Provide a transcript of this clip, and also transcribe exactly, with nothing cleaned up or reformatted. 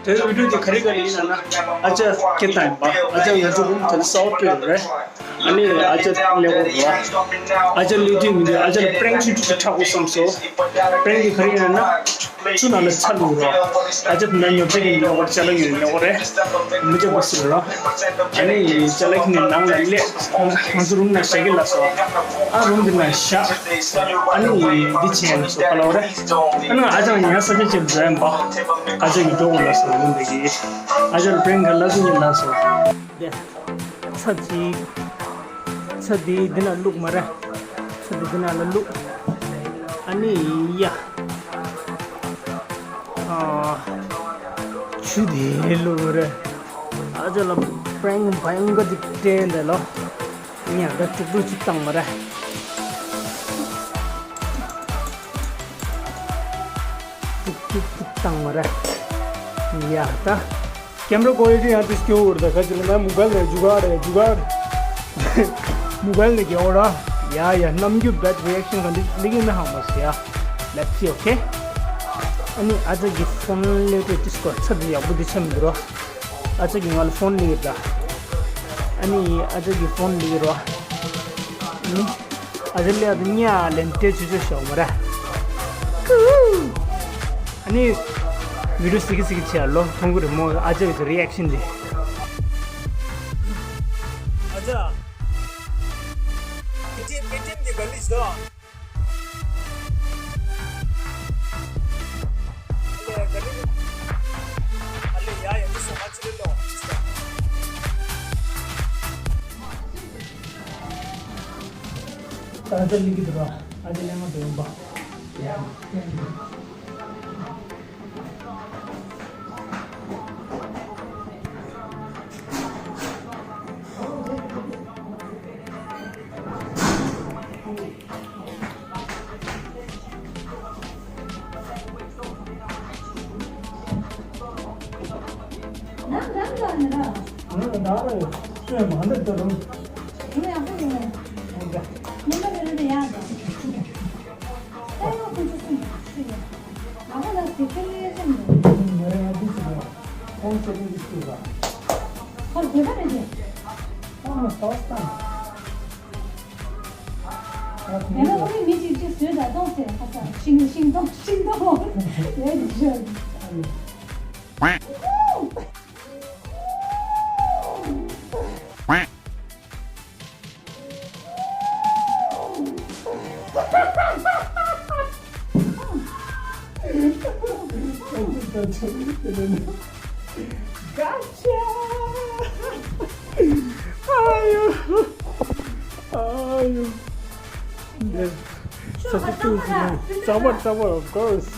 དེ་བི་ཌིའོ་དེ་ག་རེ་ག་རེ་ཡིན་ན་ན། ཨ་ཅག་སྐད་བཏང་ཡིན་པ། ཨ་ཅག་ང་ཚོ་རུམ་དེ་ལ་གསར་པ་སྤྲད་ཡོད་རེད། ཨ་ནི་ཨ་ཅག་སླེབས་ཡོད་རེད། ཨ་ཅག་སླེབས་དུས་མི་འདུག་ཨ་ཅག་ལ་པྲེང་ཆུང་ཆུང་ཅིག་འཁྲབ་དགོས་བསམ་སོང་། པྲེང་དེ་ག་རེ་ཡིན་ན་ན། ཆུ་ནང་ལ་ཚ་བླུགས་རོགས། ཨ་ཅག་དེ་ན་ཉོབ་ཆ་གི་ཉོ་གར་ཅ་ལག་ཡོད་ཉོ་གར་རེད། མི་ཅག་པ་སུ་རོགས། ཨ་ནི་ཅ་ལག་ཁྱེར་ནས་ནང་ལ་སླེབས། ང་ཚོ་རུམ་ནང་བཞག་གི་ལ་སོ། ཨ་རུམ་དེ་ནང་བཞག་ཨ་ནི་འདི་བྱས་ནས་སོ་ག་ལ་བ་རེད། ཨ་ནི་ཨ་ཅག་ཉལ་ས་ཆ་ཅིག་འགྲོ་ཡིན་པ། ཨ་ཅག་གི་འགྲོ་དགོས་ལ་སོ་རུམ་དེ་གི། ཨ་ཅག་ལ་པྲེང་ག་ལ་སོ་ཉིན་ལ་སོ། ཚ་གཅིག་ཚ་འདི་འདི་ན་བླུགས་མ་རེད། ཚ་འདི་འདི་ན་ལ་བླུགས། ཨ་ནི་ཡ། ཨ། ཆུ་འདི་བླུགས་རེད། ཨ་ཅག་ལ་པྲེང་བ་ཡང་ག་འདི་སྤྲད་འདི་ལོ། ཉ་ག་དཀྲུག་དཀྲུག་ཅིག་བཏང་མ་རེད། དཀྲུག་དཀྲུག་ཅིག་བཏང་མ་རེད། ཡ་ད། Camera quality ཡང་དེ་སྐྱོ་བོར་ད་ཁ་ཅིག་ལ་ན་མོ་བལ་ནས་རྒྱུ་ག་རེད་རྒྱུ་ག་རེད། མོ་བལ་ནས་རྒྱལ་བོ་ར། ཡ་ཡ་རྣམ་འགྱུར་bad reaction ག་འདི་ལིག་ཡིན་ན་ཧ་མ་སི་ཡ། Let's see, okay? ཨ་ནི་ཨ་ཅག་གི་ཕོན་ལས་ཏེ་ཏིས་ཀོ་ཚ་འདི་ཡག་པོ་འདི་ཆ་མི་འདུག་ར། ཨ་ཅག་གི་ང་ལ་ཕོན་ལིག་ད། ཨ་ནི་ཨ་ཅག་གི་ཕོན་ལིག་ར། ཨ་ནི། ཨ་ཅག་ལས་ཨ་ཅག་ཉ་ལན་ཏེ་ཆུ་ཆུ་ཤོག་མ་ར། ཨ་ནི། བི་ཌིའོ་སི་ཀི་སི་ཀི་ཆེ་ལོ་མཐོང་གི་རེད་མོ་ཨ་ཅག་གི་རི་ཨེག་ཤན་དེ། ཨ་ཅག་མི་ཊིམ་མི་ཊིམ་གི་ག་ལི་ཤི་དོ། ཨ་ལེ་ག་ལི་ཨ་ལེ་ཡ་ཡ་མི་སོ་མ་ཆི་རེ་ལོ། ད་ལྟ་ལི་གི་འདུག་ར། ཨ་ཅག་ལས་མ་འདོན་པ། Gotcha! Ayo! Ayo! Yes. Substitute. Someone, someone, of course.